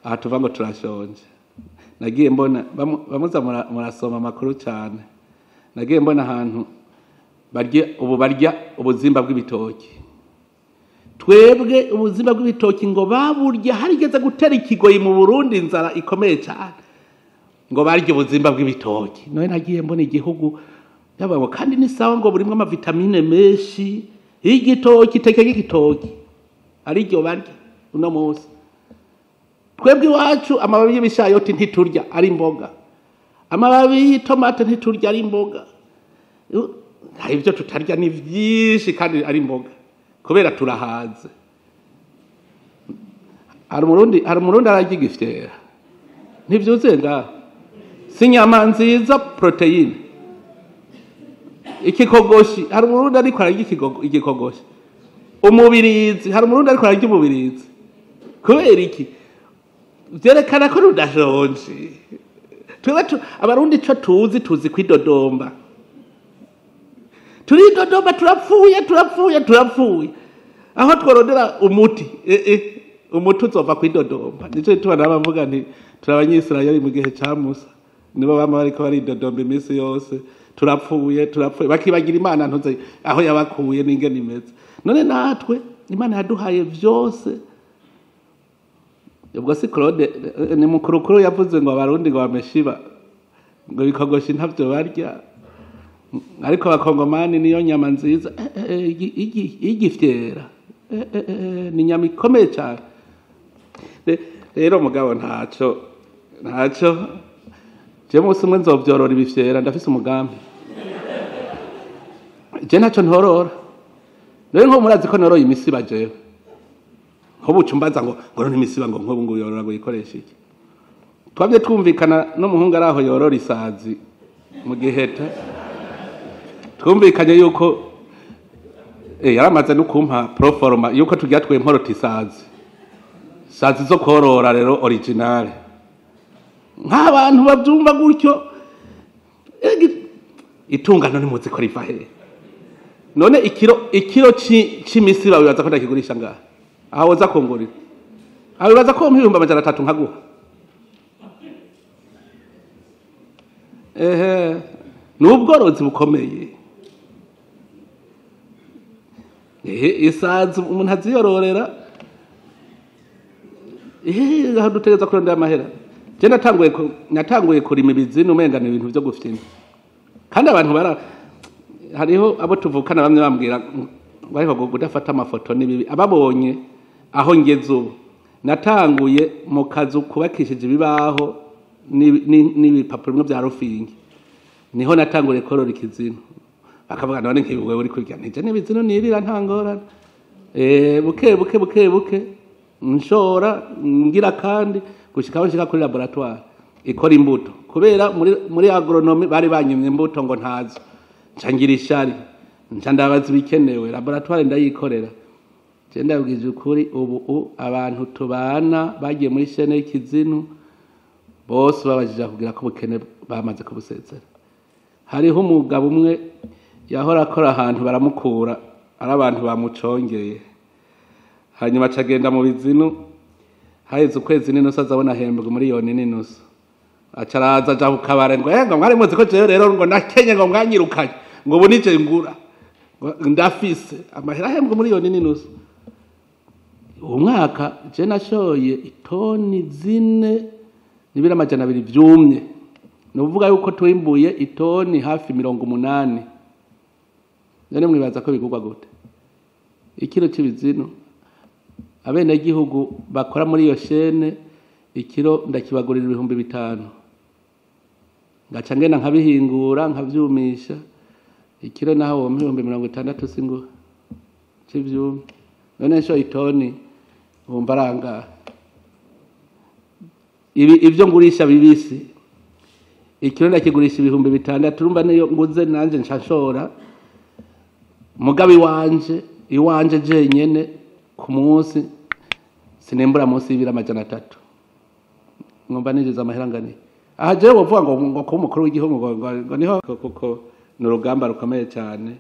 Aha tuva ngo turashonje. Nagiye mbona bamuza murasoma amakuru cyane. Nagiye mbona ahantu barya ubu barya ubuzimba bw'ibitoki. Twebwe ubuzimba bw'ibitoki ngo baburya harigeze gutera ikigoyi mu Burundi inzara ikomeye cyane. Ngo barya ubuzimba bw'ibitoki. None nagiye mbona igihugu yababo kandi ni sawa ngo burimwe ama vitamine menshi. Igitoki teke igitoki. Ari ryo barya uno munsi. Twebwe iwacu amababi y'ibishayoti ntiturya ari imboga. Amababi y'itomate ntiturya ari imboga. Hari ibyo tutarya ni byinshi kandi ari imboga. Kubera turahaze. Hari umurundi ararya igifyera. Ntivyuzuye ngaho. Si inyama nziza proteine. Ikikogoshi, hari umurundi ariko ararya igikogoshi. Umubirizi, hari umurundi ariko ararya umubirizi. Kubera iki? Vyerekana ko rudashonje. Twebwe abarundi ico tuzi tuzi kwidodomba. Turidodomba turapfuye turapfuye turapfuye. Aho tworondera umuti, umuti uzova kwidodomba. Nico gituma nabavuga nti turi abanyisirayeli mu gihe ca Musa. Nibo bama bariko baridodomba iminsi yose. Turapfuye turapfuye bakibagira Imana ntuze aho yabakuye n'ingene imeze. None natwe Imana yaduhaye vyose. Ubwo si Claude ni mukurukuru yavuze ngo abarundi ngo bameshiba ngo bikogoshi ntavyo barya, ariko abakongomani niyo nyama nziza igifyera ni nyama ikomeye cyane. Rero mugabo ntaco je munsi umwe nzovyorora ibifyera, ndafise umugambi. Je ntaco ntorora. Rero nko murazi ko noroye imisiba jewe. Nko bucumbaza ngo none imisiba ngo nkobu ngo yorora ngo yikoresha iki. Twabye twumvikana n'umuhungu araho yorora isazi mu giheta. Twumvikanye yuko yaramaze no kumpa proforma yuko tugira twemporota isazi. Isazi zo korora rero originale. Nk'abantu babyumva gutyo itungano ni muzi ko riva he. None ikiro c'imisiba wibaza ko ndakigurisha ngaha. Aho woza kungurira. Aho wibaza ko mpa 300,000 nkaguha. Ni ubworozi bukomeye. Isazi umuntu aziyororera. Aho dutegereza kurondera amahera. Je natanguye kurima ibizinu umenga ni ibintu vyo gufyina. Kandi abantu hariho abo tuvukana bamwe bambwira ngo ariko kudafata amafoto ni bibi. Ababonye aho ngeze ubu natanguye mu kazu kubakishije ibibaho n'ibipapuro bimwe bya rufingi. Niho natanguriye korora ikizinu. Bakavuga none nkiwe uri kurya ntije n'ibizinu nirira nta ngorane. Buke buke buke buke nshora ngira kandi gushika aho nshika kuri laboratoire ikora imbuto. Kubera muri agronomy bari banyimye imbuto ngo ntazo. Nca ngira ishari. Nca ndabaza ibikenewe, laboratoire ndayikorera. Je ndabwije ukuri ubu abantu tubana bagiye muri chaîne y'ikizinu bose babajije kugira ko bukene bamaze kubusezera. Hariho umugabo umwe yahora akora ahantu baramukura ari abantu bamucongeye. Hanyuma acagenda mu bizinu haheze ukwezi n'inusu azabona ahembwa miliyoni n'inusu. Acaraza aja ku kabare ngo ngo mwari muzi ko jewe rero ngo nakenye ngo mwanyirukanye ngo ubu nije ngura ndafise amahera ahembwa miliyoni n'inusu. Uwo mwaka je nashoye itoni 4 n'ibiro 200 vyumye. Ni ukuvuga yuko twimbuye itoni hafi 80. None mwibaza ko bigurwa gute? Ikiro c'ibizinu abenegihugu bakora muri iyo chaîne ikiro ndakibagurira 5,000. Ngaca ngenda nkabihingura nkavyumisha. Ikiro naho wo 60,000 singo c'ivyumye. None nshoye itoni wumva aranga. Ibyo ngurisha bibisi ikiro ndakigurisha 6,000. Urumva niyo nguze nanje nshashora. Mugabe iwanje jenyene ku munsi sinembura munsi y'ibiro 300. Ngomba ninjiza amahera ngani. Aha jewe wovuga ngo kuba umukuru w'igihugu ngo niho kuko ni urugamba rukomeye cyane.